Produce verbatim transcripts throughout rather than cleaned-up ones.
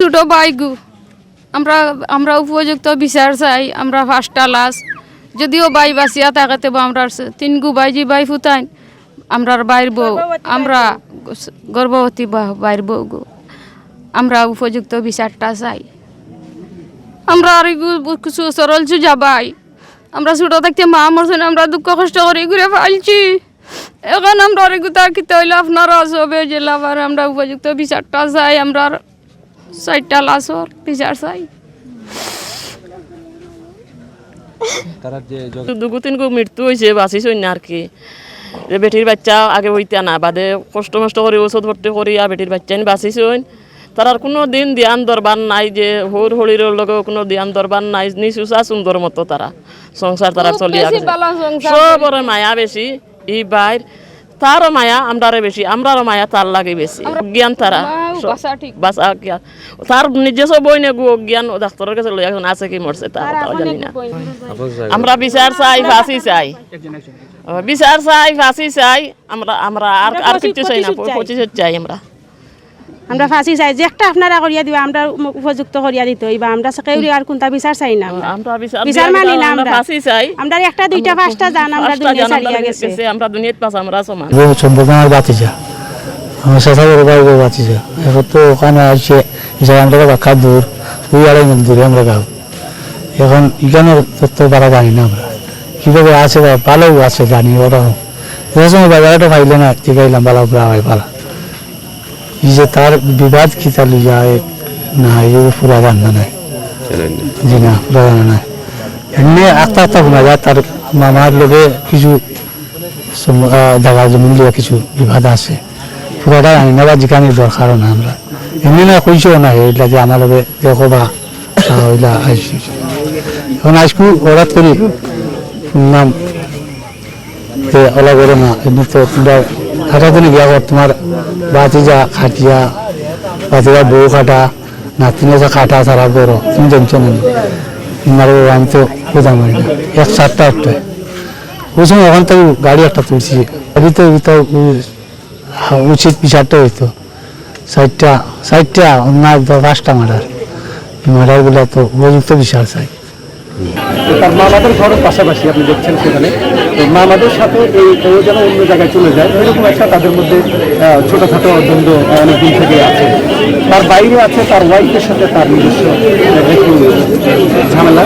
ছোট ভাইগু, আমরা, আমরা উপযুক্ত বিচার চাই। আমরা পাঁচটা লাশ, যদিও ভাই বাঁচিয়া থাকে, তবু আমরার স-, তিনগু ভাই, যে ভাই ফুতাইন, আমরার ভাইর বউ, গর্ভবতী আমরা ভাইর বউ। স-, গর্ভবতী বা-, ভাইর বউগু, আমরা উপযুক্ত বিচারটা চাই। আমরা আর এগু-, কিছু সরল সুজা ভাই, আমরা ছোট থাকতে মা মরছইন, আমরা দুঃখ কষ্ট করি ঘুরে পালছি। এখন আমরা আর এগু তার কিতা অইলে আপনারা সবে যে লাভার আমরা উপযুক্ত বিচারটা চাই। আমরা চাইরটা লাশর বিচার চাই। তারা যে জগ- দুগু তিনগু মৃত্যু অইছে, বাঁচিছইন না আর কি। যে বেটির বাচ্চা আগে অইতা না, বাদে কষ্ট মষ্ট করি ঔষধ ভর্তি করি আর বেটির বাচ্চা নি বাঁচিছইন। তারার কুনু দিন ধ্যান দরবার নাই, যে হউর হড়িরর লগে কুনু ধ্যান দরবার নাই, নিচু চা সুন্দর মতো তারা সংসার তারার চলিয়া গেছে। সবরে মায়া বেশি, ই ভাইর তারও মায়া আমরারে বেশি, আমরারও মায়া তার লাগি বেশি। অজ্ঞান তারা। বাঁচা ঠিক। বাঁচা অজ্ঞান। তার নিজস্ব বইন এগু অজ্ঞান, ও ডাক্তারর গেছে লইয়া গেছইন, আছে কি মরছে তা জানি না। আমরা বিচার চাই, ফাঁসি চাই। ও, বিচার চাই, ফাঁসি চাই। আমরা, আমরা আর, আর কিচ্ছু চাই না, প্রতিশোধ চাই। প্রতিশোধ চাই আমরা। আমরা ফাঁসি চাই, যে একটা আপনারা করিয়া দিবা, আমরা উম-, উপযুক্ত করিয়া দিতে অইবা। আমরা কেউরি আর কুনটা বিচার চাই না আমরা। আমরা বিচার বিচার মানি না আমরা। ফাঁসি চাই। আমরা একটা, দুইটা, পাঁচটা জান আমরা দুনিয়া ছাড়িয়া গেছে। আমরা দুনিয়াত পাঁচ, আমরা সমান। ও সম্পর্কে আমার ভাতিজা, আমার চাচা বড় ভাই বউ ভাতিজা। এখন তো ওখানে আসছে, এসে আমরা বাক্কা দূর, দুই আড়াই মাইল দূরে আমরা গাঁও। এখন এখানে তথ্য তারা জানি না আমরা। কিভাবে আছে বা ভালোও আছে জানি ওরা। যে সময় বাজারে তো পাইলে না, জিগাইলাম, "বালা বুড়া হয় বালা।" এই যে তার বিবাদ কিতা লইয়া, এক না, এই পুরা জানা নাই। জি না, পুরা জানা নাই। এমনি আস্তে আস্তে শোনা যায়, তার মামার লগে কিছু সম-, আহ, জাগা জমিন লইয়া কিছু বিবাদ আছে। পুরাটা জানি না, বা জিকানির দরকারও না আমরা। এমনি না কইছেও না, এটা যে আমার লগে দেখো বা, আহ, ওইলা আইসি। এখন আইসকু হঠাৎ করি শুনলাম যে ওলা করো না, এমনি তো তোমরা হাঁটা দিনে গিয়া কর, তোমার বাতি যা খাটিয়া, বাতি যা বউ খাটা, নাতিনে যা খাটা সারা করো, তুমি জানছো না? তোমার বাবা আমি তো বুঝাম পারি না, এক সাতটা একটা। ওই সময় ওখান থেকে গাড়ি একটা তুলছি, গাড়িতে ওই তো ওই উচিত বিচারটা হইতো। চারটা, চারটা, না, পাঁচটা মার্ডার। এই মার্ডারগুলো তো উপযুক্ত বিচার চাই। তার মামাদের ঘরও পাশাপাশি, আপনি দেখছেন সেখানে। তো মামাদের সাথে এই, ও যেন অন্য জায়গায় চলে যায়, এরকম একটা তাদের মধ্যে, আহ, ছোটখাটো দ্বন্দ্ব, আহ, অনেক দিন থেকে আছে। তার বাইরে আছে তার ওয়াইফের সাথে তার নিজস্ব, আহ, একটু ঝামেলা।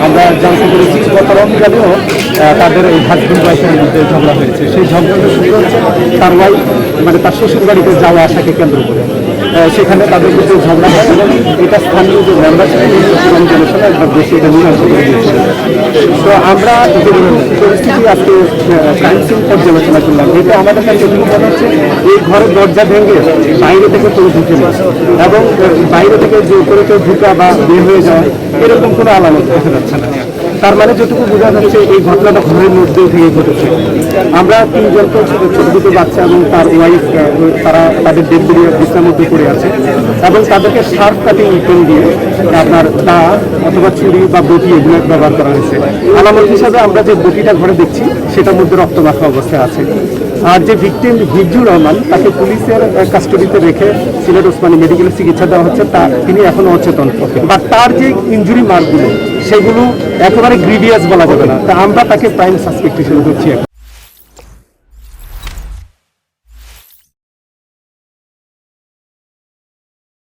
আমরা জানতে পেরেছি গত রমজানেও, আহ, তাদের এই হাজব্যান্ড ওয়াইফের মধ্যে ঝগড়া হয়েছে। সেই ঝগড়াটা শুরু হচ্ছে তার ওয়াইফ, মানে, তার শ্বশুর বাড়িতে যাওয়া আসাকে কেন্দ্র করে। আহ, সেখানে তাদের মধ্যে ঝগড়া হয় এবং এটা স্থানীয় যে মেম্বার ছিলেন, উনি চট্টগ্রাম জেলা সহ একবার দেশে এটা মীমাংসা করে দিয়েছিলেন। তো আমরা যে পরিস্থিতি আজকে, আহ, ক্রাইম সিন পর্যালোচনা করলাম, এতে আমাদের কাছে যেটুকু মনে হচ্ছে, এই ঘরের দরজা ভেঙে বাইরে থেকে কেউ ঢুকে নেই এবং, আহ, বাইরে থেকে জোর করে কেউ ঢুকা বা বের হয়ে যাওয়া, এরকম কোনো আলামত দেখা যাচ্ছে না। তার মানে যেটুকু বোঝা যাচ্ছে, এই ঘটনাটা ঘরের মধ্যে থেকে ঘটেছে। আমরা তিনজনকে, ছোট ছোট দুটো বাচ্চা এবং তার ওয়াইফ, আহ, তারা তাদের ডেড বডি বিছনার মধ্যে পড়ে আছে এবং তাদেরকে শার্প কাটিং ওয়েপন দিয়ে আপনার দা অথবা ছুরি বা বটি এগুলো ব্যবহার করা হয়েছে। আলামত হিসাবে আমরা যে বটিটা ঘরে দেখছি, সেটার মধ্যে রক্ত মাখা অবস্থায় আছে। আর যে ভিকটিম হিফজুর রহমান, তাকে পুলিশের, আহ, কাস্টডিতে রেখে সিলেট ওসমানী মেডিকেলে চিকিৎসা দেওয়া হচ্ছে। তা, তিনি এখনো অচেতন। বা তার যে ইনজুরি মার্কগুলো, সেগুলো একেবারে গ্রিভিয়াস বলা যাবে না। তা আমরা তাকে প্রাইম সাসপেক্ট হিসেবে ধরছি এখন।